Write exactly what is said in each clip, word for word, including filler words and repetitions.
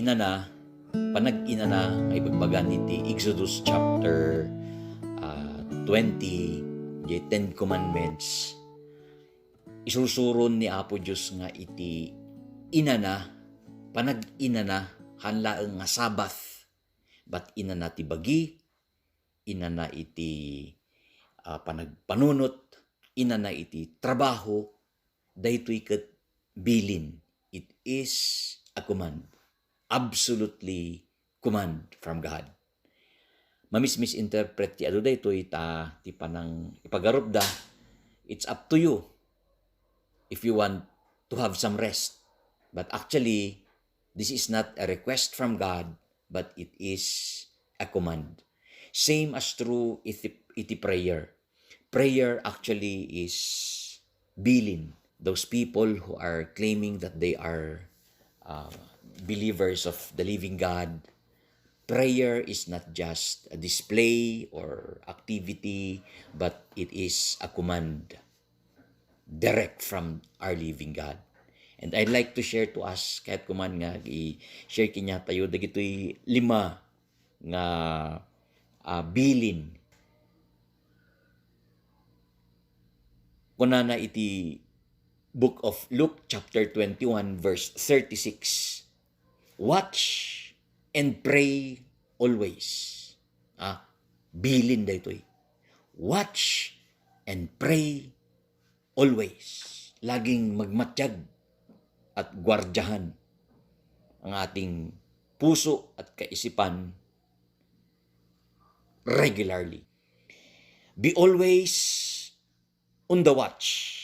Inana, panag-inana nga ibagbagan iti Exodus chapter, ah, twenty, diay Ten Commandments. Isursuron ni Apo Dios nga iti inana, panag-inana, haan laeng nga Sabbath, but inana ti bagi, inana iti, ah, panagpanunot, inana iti trabaho, daytoy ket bilin. It is a command. Absolutely command from God. Mamis-misinterpret ti adu daytoy ta ti panang ipagarupda, it's up to you if you want to have some rest. But actually, this is not a request from God, but it is a command. Same as true iti, iti prayer. Prayer actually is bilin. Those people who are claiming that they are, uh, believers of the living God, prayer is not just a display or activity, but it is a command direct from our living God. And I'd like to share to us, kayat ko man nga i-share kaniatayo dagitoy lima nga, ah, bilin. Kunana iti Book of Luke, chapter twenty-one, verse thirty-six, "Watch and pray always." Ah, bilin daytoy. "Watch and pray always." Laging magmatiag at gwardiyahan ang ating puso at kaisipan regularly. Be always on the watch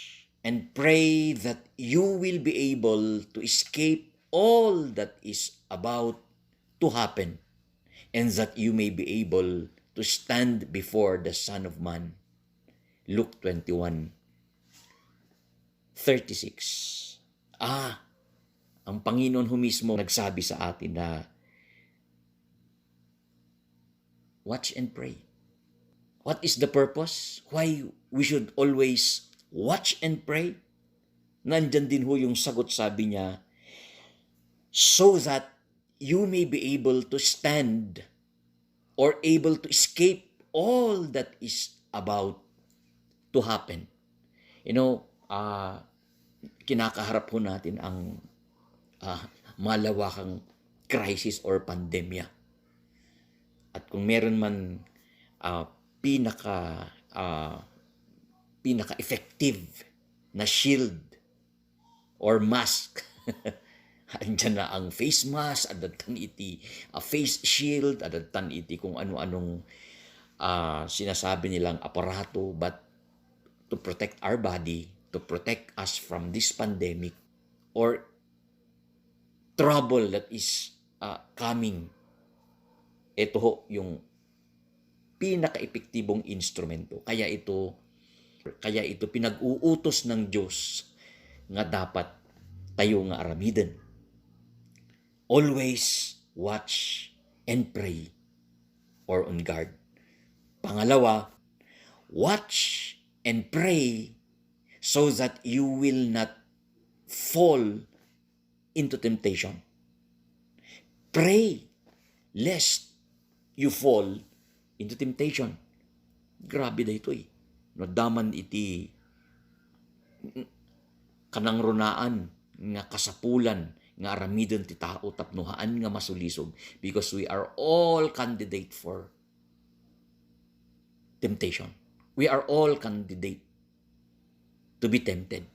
and pray that you will be able to escape all that is about to happen and that you may be able to stand before the Son of Man. Luke twenty-one thirty-six. Ah, ang Panginoon ho mismo nagsabi sa atin na watch and pray. What is the purpose? Why we should always watch and pray? Nandyan din ho yung sagot, sabi niya, "So that you may be able to stand or able to escape all that is about to happen." You know, ah, kinakaharap ho natin ang, ah, malawakang crisis or pandemya. At kung meron man, ah, pinaka, ah, pinaka-effective na shield or mask, andyan na ang face mask, adda tan iti, ah, face shield, adda tan iti kung ano-anong, ah, sinasabi nilang aparato, but to protect our body, to protect us from this pandemic or trouble that is, ah, coming. Ito ho yung pinakaepektibong instrumento. Kaya ito, kaya ito pinag-uutos ng Diyos nga dapat tayo nga aramiden. Always watch and pray or on guard. Pangalawa, watch and pray so that you will not fall into temptation. Pray lest you fall into temptation. Grabe daytoy. No, adda man iti kanangrunaan nga kasapulan nga aramiden ti tao tapno haan nga masulisog, because we are all candidate for temptation. We are all candidate to be tempted.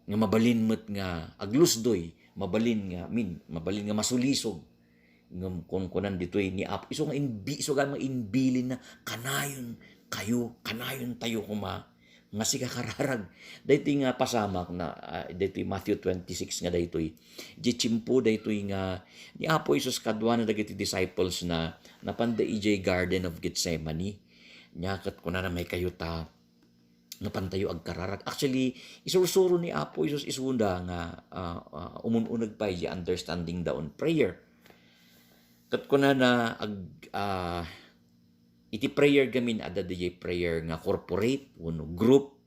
Nga mabalin met nga aglusdoy, mabalin nga, I mean, mabalin nga masulisog. Ngem kunkunan ditoy ni Apo, isu nga inbi-, isu nga inbilin na, "Kanayon kayo, kanayon tayo koma nga sika kararag." Daytoy nga pasamak na, ah, daytoy Matthew twenty-six nga daytoy. Di tiempo daytoy nga ni Apo Jesus kaduana dagiti disciples na, napanda idiay Garden of Gethsemane. Nia ket kunana, "Maikayo ta, napantayo agkararag." Actually, isursuro ni Apo Jesus isuna nga, ah, ah, umun-uneg pay di understanding da on prayer. Ket kunana, ag-, ah, iti prayer gamin, adda diay prayer nga corporate wenno group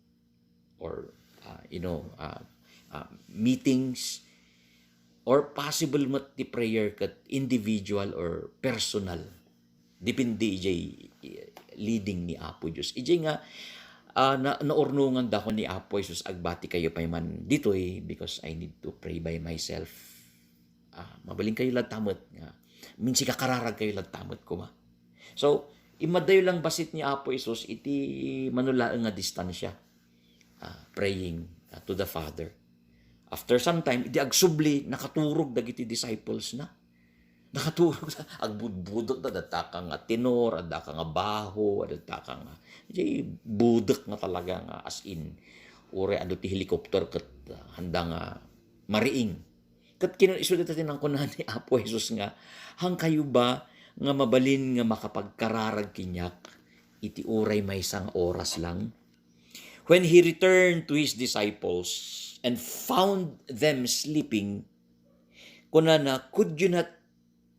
or, ah, you know, ah, ah, meetings. or possible met ti prayer ket individual or personal. Depende ijay leading ni Apo Dios. Ijay nga, ah, na-, naurnongan dakon ni Apo Jesus, "Agbati kayo pay man ditoy because I need to pray by myself." Ah, mabalin kayo latta met nga, minsan kakararag kayo latta met koma. So, immadayo lang bassit ni Apo Jesus iti mano laeng nga distansya, ah, praying, ah, to the Father. After some time, idi agsubli, nakaturog dagiti disciples na. Nakaturog sa, agbudbudek da, adda ka nga tenor, adda ka nga baho, adda ka nga, di budek nga talaga nga as in. Uray adu ti helicopter ket, ah, handa nga mariing. Ket kinu-, isu dita ti nangkuna ni Apo Jesus nga, "Hankayo ba nga mabalin nga makapagkararag kaniak iti uray maysa nga oras lang?" When he returned to his disciples and found them sleeping, kunana, "Could you not,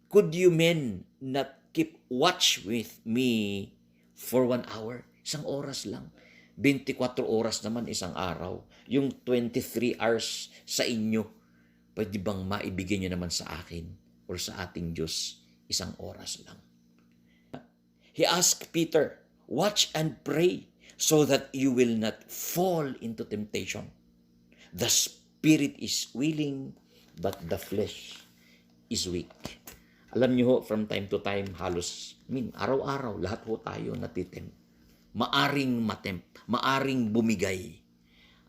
could you men not keep watch with me for one hour?" Isang oras lang. Twenty-four oras naman isang araw. Yung twenty-three hours sa inyo, pwede bang maibigay nyo naman sa akin or sa ating Diyos isang oras lang? He asked Peter, "Watch and pray so that you will not fall into temptation. The spirit is willing, but the flesh is weak." Alam niyo ho, from time to time, halos, I mean, araw-araw, lahat ho tayo natitempt. Maaring matempt, maaring bumigay.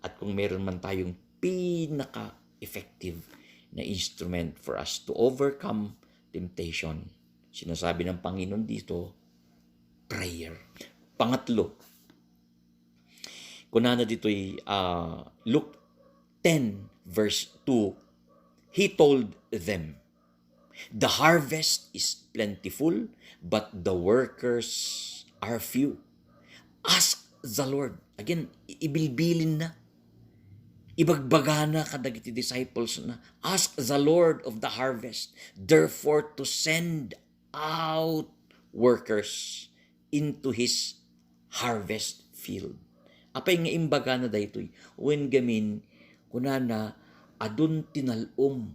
At kung meron man tayong pinaka-effective na instrument for us to overcome temptation, sinasabi ng Panginoon dito, prayer. Pangatlo, kunana ditoy, ah, Luke ten verse two, he told them, "The harvest is plentiful, but the workers are few." Ask the Lord. Again, i-, ibilbilin na. Ibagbagana kadagiti disciples na, "Ask the Lord of the harvest, therefore, to send out workers into his harvest field." Apay nga imbagana daytoy? Wen gamin, kunana, adun ti nal-om,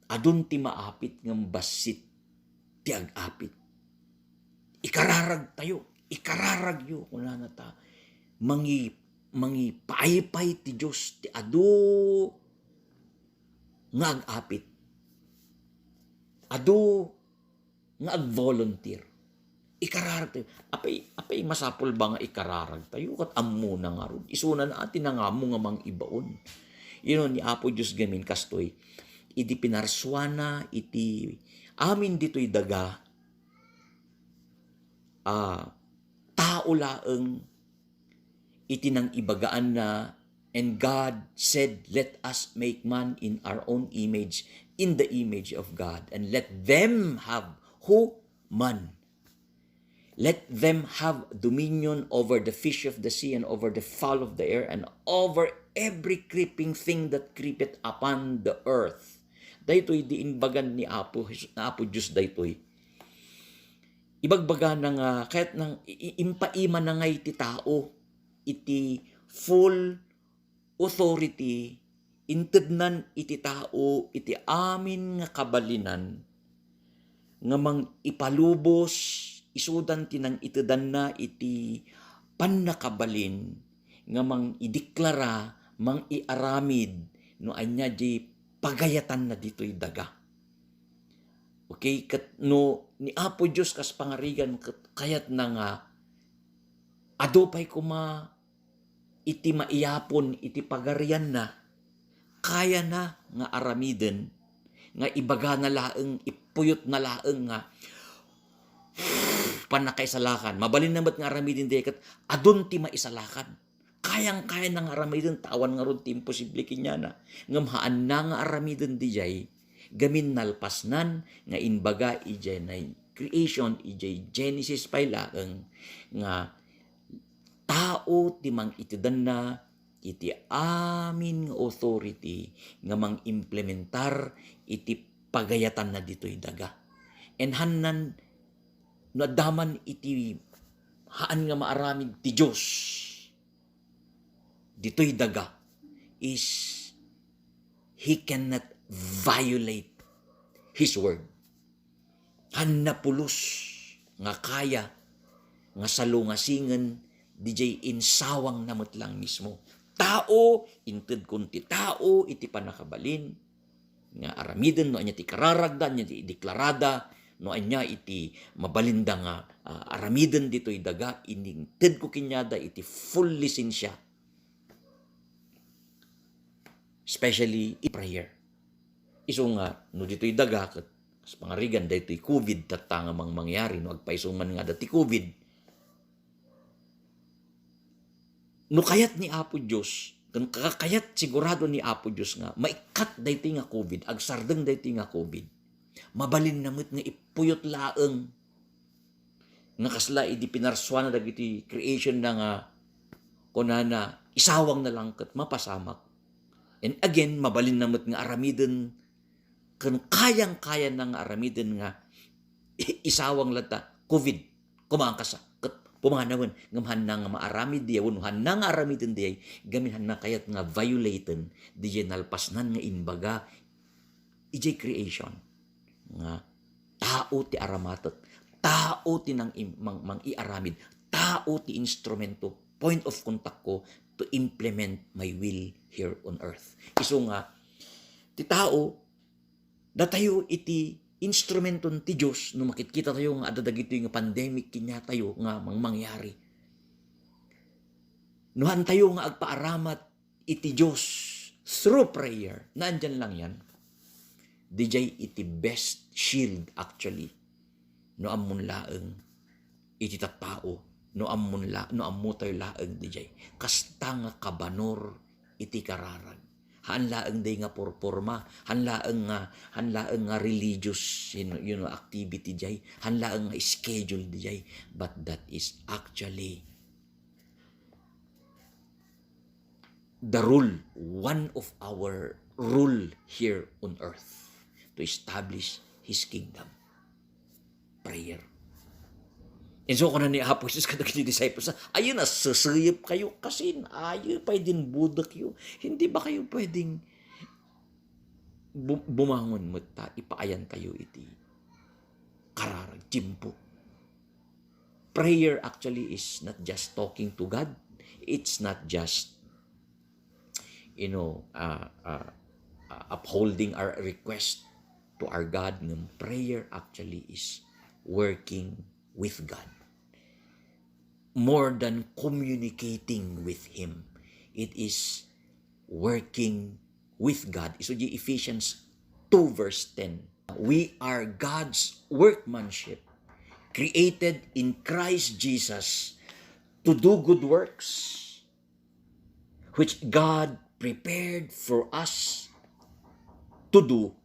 adun ti maapit ngem bassit ti ag-apit. Ikararag tayo, ikararag yo, kunana ta, mangi-, mangipaaypay ti Dios ti adu nga ag-apit. Adu nga ag-volunteer. Ikararag tayo. Apay, apay masapul ba nga ikararag tayo? Kat ammona ngarud. Isuna na ti nangammo nga mangibaon. You know, ni Apo Dios gamin kastoy, idi pinarsuana iti amin ditoy daga, ah, tao laeng iti nangibagaanna, "And God said, 'Let us make man in our own image, in the image of God, and let them have,'" who? Man. "Let them have dominion over the fish of the sea, and over the fowl of the air, and over every creeping thing that creepeth upon the earth." Daytoy di imbagan ni Apo, ni Apo Dios daytoy. Ibagbagana nga, kayatna nga i-, i-, impaimana nga iti tao iti full authority, intednan iti tao iti amin nga kabalinan nga mangipalubos, isudan ti nangitedanna iti pannakabalin nga mangideklara, mangiaramid no ania di pagayatanna ditoy daga. Okay, ket no ni Apo Dios kas pangarigan, ket kayatna nga adu pay koma iti maiyapon iti pagarianna, kayana nga aramiden, nga ibagana laeng, ippuyotna laeng nga pannakaisalakan. Mabalinna met nga aramiden daytoy ket adun ti maisalakan. Kayang-kayana nga aramiden, ta awan ngarud ti imposible kenkuana. Ngem haanna nga aramiden daytoy, gamin nalpasnan nga imbaga idiay creation, idiay Genesis pay laeng, nga tao ti mangitedanna iti amin nga authority nga mangimplementar iti pagayatanna ditoy daga. And haanna, no adda man iti haan nga maaramid ti Dios ditoy daga, is he cannot violate His word. Haanna pulos nga kaya nga salungasingen diay insawangna met lang mismo. Tao, intedkon ti tao iti pannakabalin nga aramiden no ania ti kararagda, ania ti ideklarada, no ania iti mabalinda nga, ah, aramiden ditoy daga, intedko kaniada iti full lisensia. Especially in prayer. Isu nga, no ditoy daga, ket kas pangarigan, daytoy covid, tatta nga mangmangyari, no agpaiso man nga adda ti covid, no kayat ni Apo Dios, ken kakayat sigurado ni Apo Dios nga maikkat daytoy nga covid, agsardeng daytoy nga covid, mabalinna met nga ipuyot laeng nga kasla idi pinarsuana dagiti creation na nga kunana, isawangna lang ket mapasamak. And again, mabalinna met nga aramiden ken kayang-kayana nga aramiden nga isawang latta, covid, kumaangkasa, ket pumanawen, ngem haanna nga maaramid diay, wenno haanna nga aramiden diay, gamin haanna kayat nga violaten diay nalpasnan nga imbaga idiay creation nga tao ti aramatek, tao ti nang-, mang-, mang-iaramid, tao ti instrumento, point of contact ko to implement my will here on earth. Isu nga, ti tao, datayo iti instrumenton ti Dios no makitkita tayo nga adda dagitoy nga pandemic kaniatayo nga mangmangyari. No haantayo nga agpaaramat iti Dios through prayer, naandiyan lang yan. Diay iti best shield actually. No ammon laeng iti tattao, no ammon la-, no ammotayo laeng diay. Kasta nga kabanor iti kararag. Haan laeng diay nga porporma, haan laeng nga, haan laeng nga religious, you know, you know, activity diay, haan laeng nga schedule diay, but that is actually the rule, one of our rule here on earth to establish His kingdom. Prayer. Inso kuna ni Apo Jesus kadagiti disciples, "Ayo, naseseyep kayo kasin, ayo pay din budek yo. Hindi ba kayo pwedeng bu-, bumangon met ta ipaayan tayo iti kararag, tiempo?" Prayer actually is not just talking to God. It's not just, you know, uh, uh, uh, upholding our request to our God. Ngem prayer actually is working with God. More than communicating with Him, it is working with God. Isu diay Ephesians two verse ten. We are God's workmanship, created in Christ Jesus to do good works, which God prepared for us to do,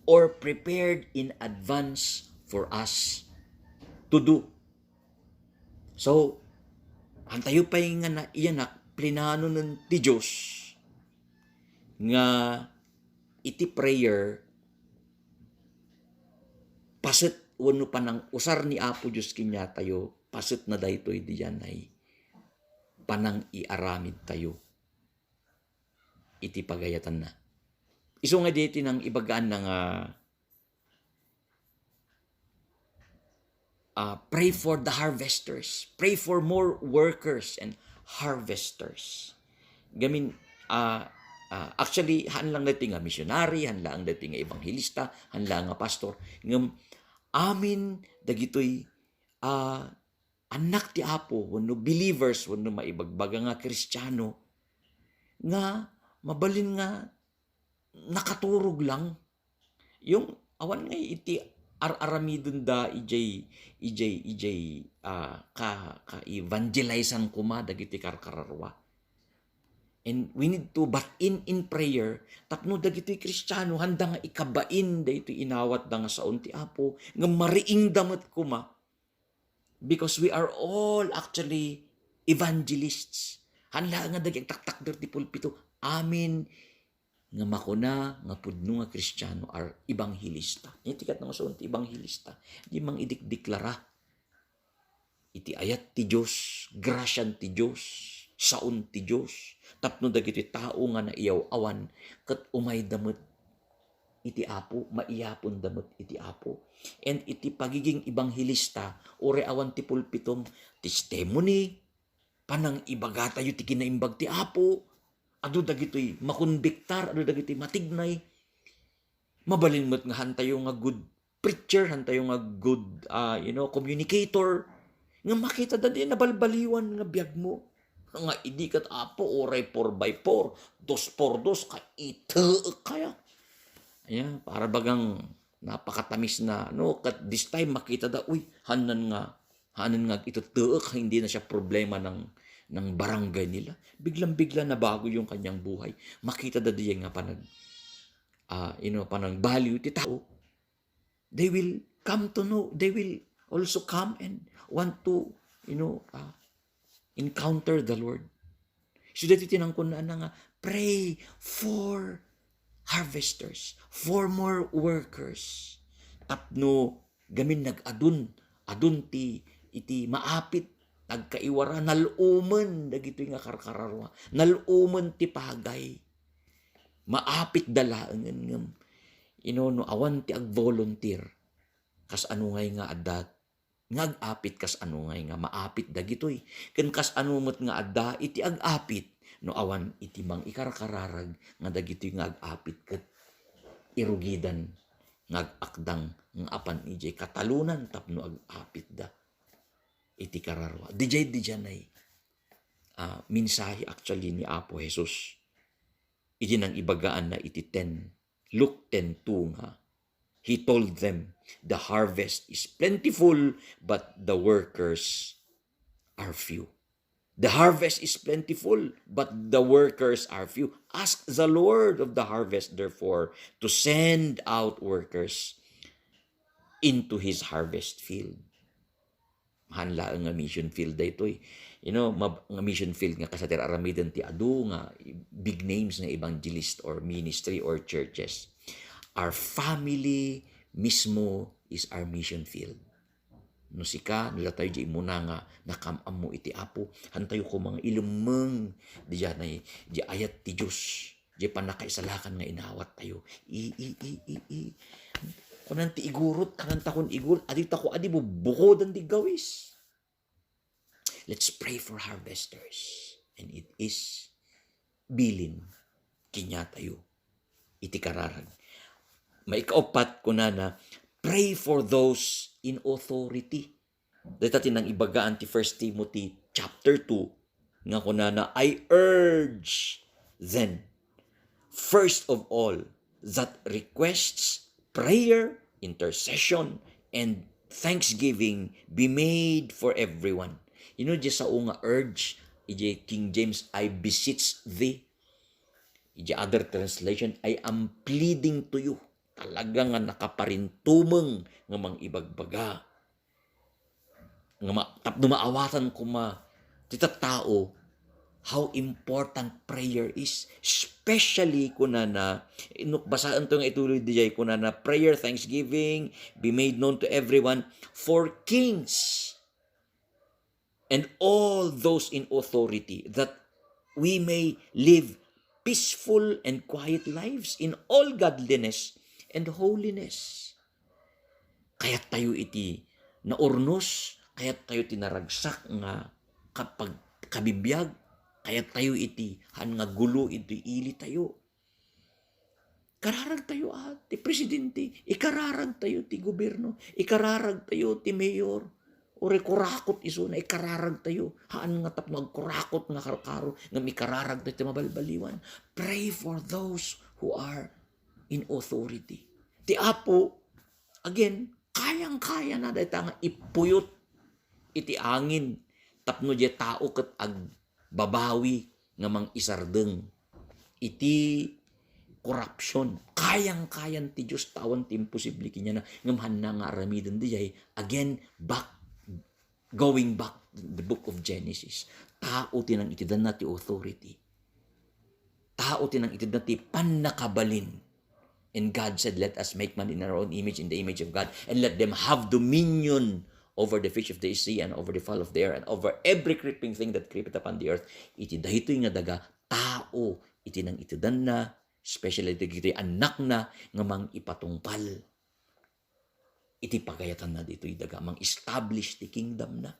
or prepared in advance for us to do. So, haantayo pay nga naiyanak, plinanonen ti Dios nga iti prayer, paset wenno panang-usar ni Apo Dios kaniatayo, paset na daytoy diay panang-iaramid tayo iti pagayatanna. Isu nga diay ti nang-ibagaan na nga, ah, pray for the harvesters. Pray for more workers and harvesters. Gamin, ah, ah, actually, haan lang daytoy nga missionary, haan lang daytoy nga evangelista, haan lang nga pastor. Ngem amin dagitoy, ah, annak ti Apo, wenno believers, wenno maibagbaga nga Kristiano, nga mabalin nga nakaturog lang. Yung awan nga iti ar-aramidenda idiay, idiay, idiay, ah, ka, ka-evangelizean koma dagiti karkararua. And we need to, but in, in prayer, tapno dagitoy Kristiano, haanda nga ikabain daytoy inawatda nga saon ti Apo, nga mariingda met koma, because we are all actually evangelists. Haan laeng nga dagiti agtaktakder ti pulpito, amin nga makuna nga pudno nga Kristiano are ebanghelista. Iti ket nga saon ti ebanghelista, di mangidikdiklara iti ayat ti Dios, grasian ti Dios, saon ti Dios. Tapno dagiti tao nga naiyaw-awan ket umayda met iti Apo, maiyapenda met iti Apo. And iti pagiging ebanghelista, uray awan ti pulpitom, testimony, panangibagatayo ti kinaimbag ti Apo, adu dagitoy makonbiktar, adu dagitoy matignay. Mabalin met nga hantayo nga good preacher, hantayo nga good, ah, you know, communicator, nga makitada diay nabalbaliwan nga biagmo. Nga idi ket, Apo, uray four by four, dos por dos, kaiteek kaya. Ayan, para bagang napakatamis na, no? Ket this time, makitada, uy, hanan nga, hanan nga iteek, hindi na siya problema ng, ng barangay nila. Biglang-bigla nabago yung kanyang buhay. Makitada diay nga panag-, ah, you know, panagbaliw ti tao. They will come to know, they will also come and want to, you know, ah, encounter the Lord. So, daytoy ti nankunana nga, pray for harvesters, for more workers. Tapno gamin nag-adun, adun ti, iti maapit, nagkaiwara, nal-umen dagitoy nga karkararua, nal-umen ti pagay. Maapit da laengen ngem, you know, no awan ti ag-volunteer, kas ano ngay nga adda nga ag-apit, kas ano ngay nga maapit dagitoy, ken kas ano met nga adda iti ag-apit no awan iti mangikarkararag nga dagitoy nga ag-apit ket irugidan nga ag-akdang nga apan idiay katalonan tapno ag-apitda iti kararua. Didiay, didiay nay, ah, mensahe actually ni Apo Jesus. Iti nang ibagaanna iti ten, Luke ten two nga, he told them, "The harvest is plentiful, but the workers are few." The harvest is plentiful, but the workers are few. Ask the Lord of the harvest, therefore, to send out workers into his harvest field. Haan laeng nga mission field daytoy. You know, mab-, nga mission field nga kasla ti aramiden ti adu nga big names nga evangelist or ministry or churches. Our family mismo is our mission field. No sika, no datayo diay immuna nga nakaam-ammo iti Apo, hantayo koma nga ilemmeng diay nay, diay ayat ti Dios. Diay pannakaisalakan nga inawattayo. I, i, i, i, i. Kunan ti igurot, kanan ta kun igul, adi ta ko adi bubukodan ti gawis. Let's pray for harvesters. And it is bilin kaniatayo iti kararag. Maikaupat, kunana, pray for those in authority. Dayta ti nang ibagaan ti First Timothy chapter two, nga kunana, "I urge then, first of all, that requests, prayer, intercession, and thanksgiving be made for everyone." You know, diay sao nga urge, idiay King James, "I beseech thee." Idiay other translation, "I am pleading to you." Talaga nga nakaparintumeng nga mangibagbaga. Nga ma-, tapno maawatan koma ti tattao how important prayer is. Especially, kunana, inuk-, basaen to nga ituloy diay, kunana, "Prayer, thanksgiving, be made known to everyone, for kings and all those in authority, that we may live peaceful and quiet lives in all godliness and holiness." Kayat tayo iti naurnos, kayat tayo ti naragsak nga kapag-, kabibiag, kayat tayo iti haan nga gulo iti ili tayo. Kararag tayo, ah, ti presidente, ikararag tayo ti gobierno, ikararag tayo ti mayor, uray kurakot isuna, ikararag tayo. Haan nga tapno agkurakot nga karkaro, ngem ikararag tayo ti mabalbaliwan. Pray for those who are in authority. Ti Apo, again, kayang-kayana dayta nga ipuyot iti angin tapno diay tao ket agbabawi nga mangisardeng iti korupsyon. Kayang-kayan ti Dios, ta awan ti imposible kaniana, ngem haanna nga aramiden diay. Again, back, going back to the book of Genesis. Tao ti nang-itedna ti authority. Tao ti nang-itedna ti pannakabalin. And God said, "Let us make man in our own image, in the image of God, and let them have dominion over the fish of the sea and over the fowl of the air and over every creeping thing that creepeth upon the earth. Iti daytoy nga daga, tao iti nangitedanna, especially dagiti annakna nga mangipatungpal iti pagayatanna ditoy daga, mang-establish ti kingdomna.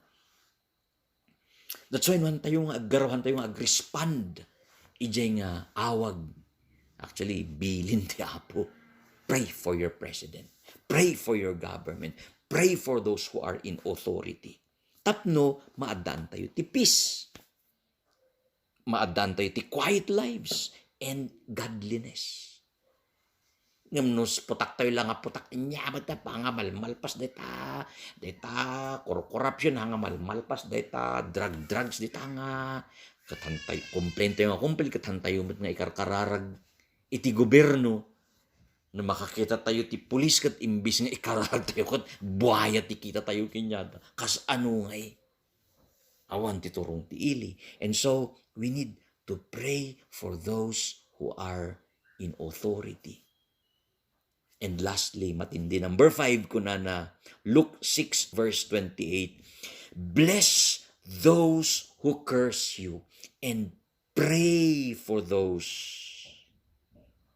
That's why no hantayo nga aggaruhantayo nga agrespond idiay nga awag. Actually, bilin ti Apo. Pray for your president. Pray for your government. Pray for those who are in authority. Tapno maaddaantayo ti peace. Maaddaantayo ti quiet lives and godliness. Ngem no putaktayo la nga putak, ania met ta pa nga malmalpas dayta, dayta korkorapsion, ha nga malmalpas dayta drug-drugs dita nga ket hantayo, complain tayo nga complain, ket hantayo met nga ikarkararag iti gobyerno. No makakita tayo ti pulis ket imbis nga ikararag tayo ket buaya ti kita tayo kaniada. Kasano ngay? Awan ti turong ti ili. And so, we need to pray for those who are in authority. And lastly, matindi, number five, kunana, Luke six verse twenty-eight, "Bless those who curse you and pray for those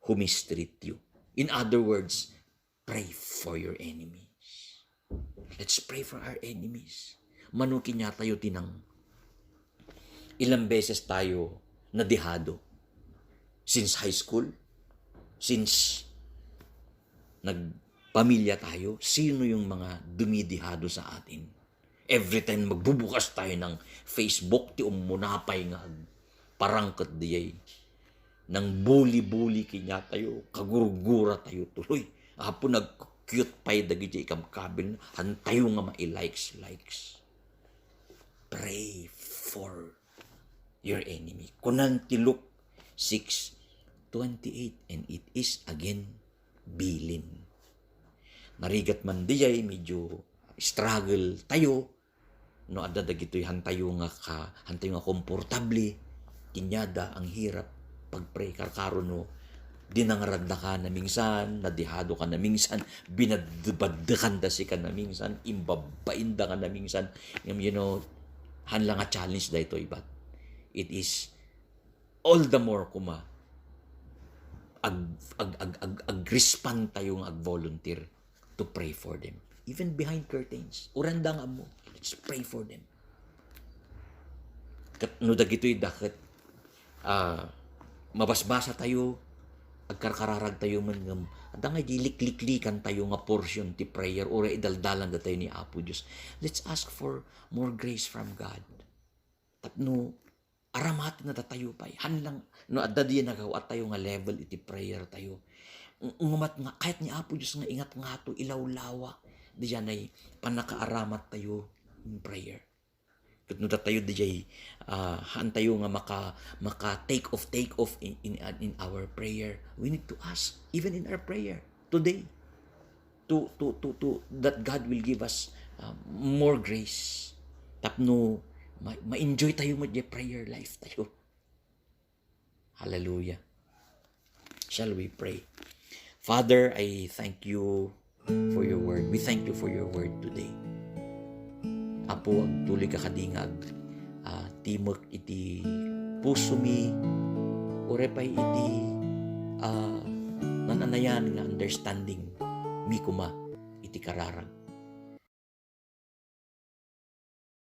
who mistreat you." In other words, pray for your enemies. Let's pray for our enemies. Mano kaniatayo ti nang-, ilang beses tayo nadihado? Since high school? Since nagpamilya tayo? Sino yung mga dumidihado sa atin? Every time magbubukas tayo ng Facebook, ti umuna pay nga agparangket diay. Nang buli-buli kaniatayo, kagurgura tayo tuloy. Apo, nag-cute pay dagiti ikabkabil, hantayo nga mai-likes, likes. Pray for your enemy. Kunan ti Luke six twenty-eight, and it is again bilin. Narigat man diay, medyo struggle tayo, no adda dagitoy hantayo nga ka-, hantayo nga komportable, kaniada ang hirap pag-pray. Karkaro no dinangragda ka namingsan, nadihado ka namingsan, binadbaddekan da sika namingsan, imbabain da ka namingsan. Ngem, you know, haan la nga challenge daytoy, but it is all the more kuma ag-, ag-, ag-, ag-, ag-respond tayo nga ag-volunteer to pray for them. Even behind curtains. Uray anda nga ammo, let's pray for them. Ket no dagitoy dakket, ah, mabasbasa tayo, agkarkararag tayo man ngem, adda nga idi likliklikan tayo nga portion ti prayer, uray idaldalan datayo ni Apo Dios. Let's ask for more grace from God. Tapno aramaten na datayo pay. Haan lang, no adda diay nagaw-at tayo nga level iti prayer tayo. Ng-, ungumat nga, kayat ni Apo Dios nga ingat ngato, ilawlawa, diay pannakaaramat tayo in prayer. Ket no datayo diay, ah, haan tayo nga maka-, maka-take off, take off in, in, in our prayer. We need to ask, even in our prayer today, to, to, to, to, that God will give us, uh, more grace. Tapno ma-, ma-enjoy tayo met diay prayer life tayo. Hallelujah. Shall we pray? Father, I thank you for your word. We thank you for your word today. Apo, agtuloy ka kadi nga ag-, ah, timek iti pusomi, uray pay iti, ah, nan-anayan nga understanding mi kuma iti kararag.